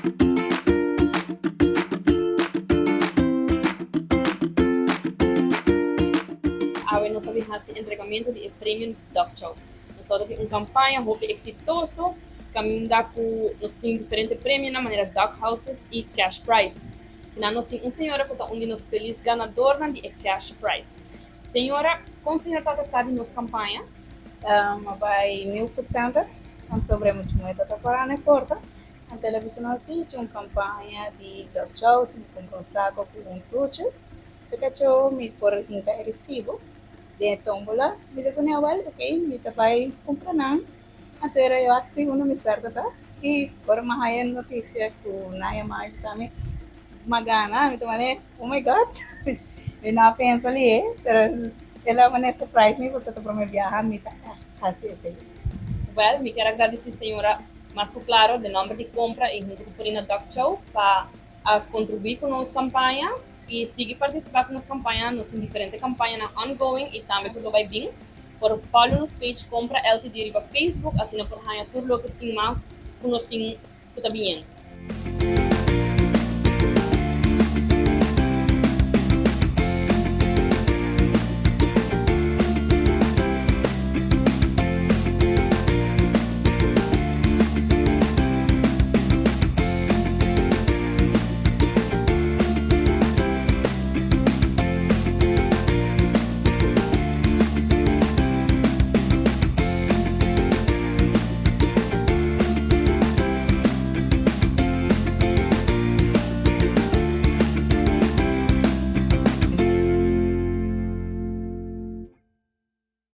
Awe nos a bin hasi entregamento di e premio Dog Chow. Nos tabata tin un campaña hopi exitoso caminda cu nos tin diferente premionan manera dog houses y cash prizes. Final nos tin un señora cu ta un di nos feliz ganadornan di e cash prizes. Señora, con señora tabata sa di nos campaña? Mi a bai New Food Center, anto bre muchu muhe ta para na e porta. Anto el a bisa nos si tin un campaña di dog chow, si mi cumpra un saco cu un toetjes, pe cacho mi por hinca e recibo den e tombola. Mi ta pone awel, ok, mi ta bai cumpra nan. Anto era yo aki si unda mi suerte ta y ora mi a haya noticia cu nan a yama mi bisa mi mi a gana, mi ta mane oh my God, mi no a pensa li pero el a mane surprise mi pasobra ta prome biaha mi ta haci esey. Well, mi kier a gradeci señora mas cu claro den nomber di Compra y hunto cu Purina Dog Chow pa a contribui cu nos campaña y sigui participa cu nos campaña. Nos tin diferente campañanan ongoing y tambe cu lo bay bin. Por follow nos page Compra LTD riba Facebook asina por haña tur loke tin mas cu nos tin cu ta biniendo.